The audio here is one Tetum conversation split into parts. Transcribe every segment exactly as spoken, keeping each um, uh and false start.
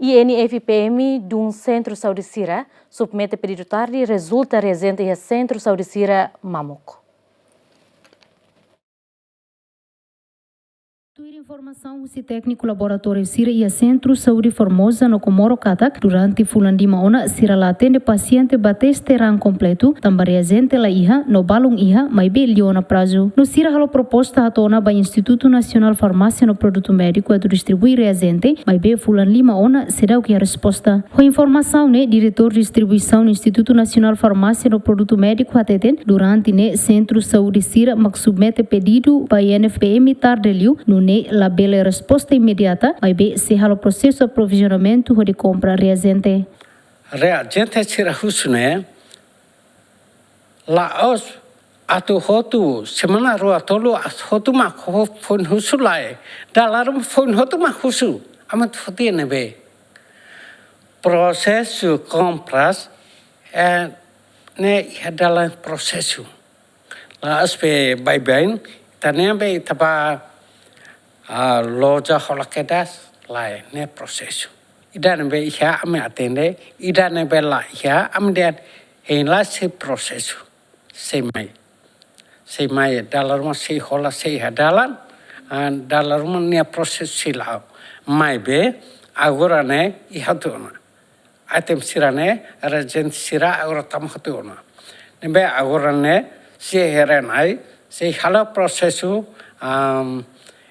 I N F P M dun sentru saúde sira submete pedidu tarde, rezulta reajente iha sentru saúde sira mamuk. Tuir informasaun husi tékniku laboratóriu sira iha Sentru Saúde Formosa no Comoro katak, durante fulan lima ona, sira la atende pasiente ba teste raan kompletu, tanba reajente la iha, no balun iha, maibé liu ona prazu. No sira halo proposta hato'o ona ba Institutu Nasionál Farmásia no Produtu Médiku atu distribui reajente, maibé fulan lima ona, seidauk iha resposta. Ho informasaun ne'e, Diretór Distribuisaun Institutu Nasionál Farmásia no Produtu Médiku hateten, durante ne'e sentru saúde sira mak submete pedidu ba I N F P M tarde liu, nune'e labele resposta imediata, maibé sei halo prosesu aprovizionamentu hodi kompra reajente. Reajente sira husu ne'e, la'ós atu hotu, semana rua tolu atu hotu mak ho-, foin husu lae. Dala ruma foin hotu mak husu. Ami atu foti ne'ebé. Prosesu kompras, eh, ne'e iha dalan prosesu. La'ós be baibain, ita ne'ebé ita ba, ah, loja hola kedas, lae, ne'e prosesu. Ida ne'ebé iha ami atende, ida ne'ebé la iha ami dehan hein la sei prosesu. Sei mai. Sei mai, dala ruma sei hola, sei iha dalan, ah, dala ruma nia prosesu sei la'o. Maibé, agora ne'e, iha hotu ona. Item sira-ne'e, reajente sira agora tama hotu ona. Ne'ebé agora ne'e, sei heren ai, sei halo prosesu, am,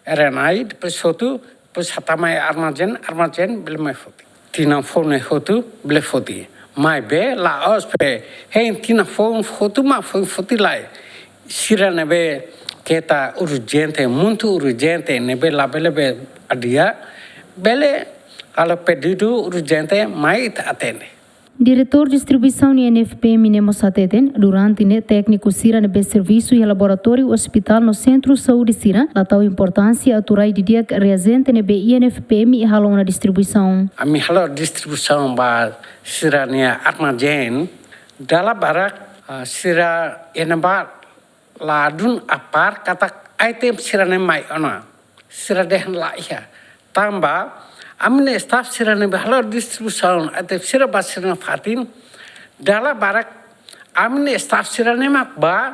heren ai, depois hotu, depois hatama iha armazén, armazén bele mai foti. Tinan foun ne'e hotu bele foti. Maibé la'ós be, hein tinan foun hotu mak foin foti lae. Sira ne'ebé keta urjente, muito urjente, ne'ebé labele be adia, bele halo pedidu urjente mai ita atende. Diretór Distribuisaun I N F P M ne'e mós hateten, durante ne'e tékniku sira ne'ebé servisu iha laboratóriu, ospitál no sentru saúde sira la tau importánsia atu rai didi'ak reajente ne'ebé I N F P M halo ona distribuisaun. Ami halo distribuisaun ba sira-nia armazén, dala barak, ah, sira iha ne'ebá ladún apár katak item sira-ne'e mai ona. Sira dehan la iha. Tanba, ami-nia staff sira ne'ebé halo distribuisaun item sira ba sira-nia fatin. Dala barak, ami-nia staff sira-ne'e mak bá,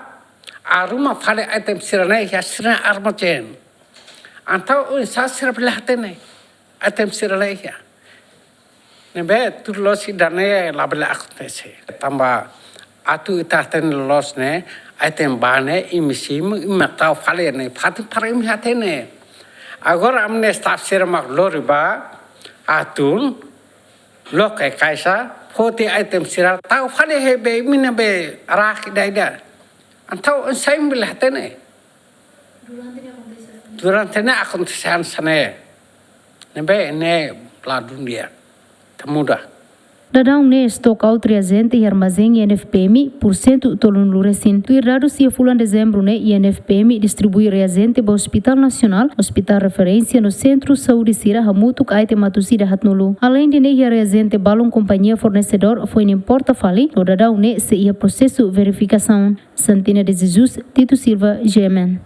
arruma fali item sira-ne'e iha sira-nia armazén. Entaun, oinsá sira bele hatene item sira la iha. Ne'ebé tuir loloos ida-ne'e labele akontese. Tanba atu ita hatene loloos ne'e, item bá ne'e, imi simu, imi tau fali ne'e, fatin para imi hatene. Agora ami-nia staff sira mak lori bá, atun, loke kaixa, foti item sira, tau fali iha be, imi ne'ebé rak ida-ida. Entaun, oinsá imi bele hatene. Durante ne'e akontese hanesan ne'e. Ne'ebé ne'e ladún di'ak. Ita muda. Daudaun ne'e stock out reajente iha armazén I N F P M porsentu tolunulu resin. Tuir dadus iha fulan Dezembru ne'e I N F P M distribui reajente ba Hospital Nasionál, Hospital Referénsia no sentru saúde sira hamutuk item atus ida haatnulu. Aleinde ne'e iha reajente balun kompañia fornesedór foin importa fali, no daudaun ne'e sei iha prosesu verifikasaun. Santina de Jesus, Tito Silva, G M N.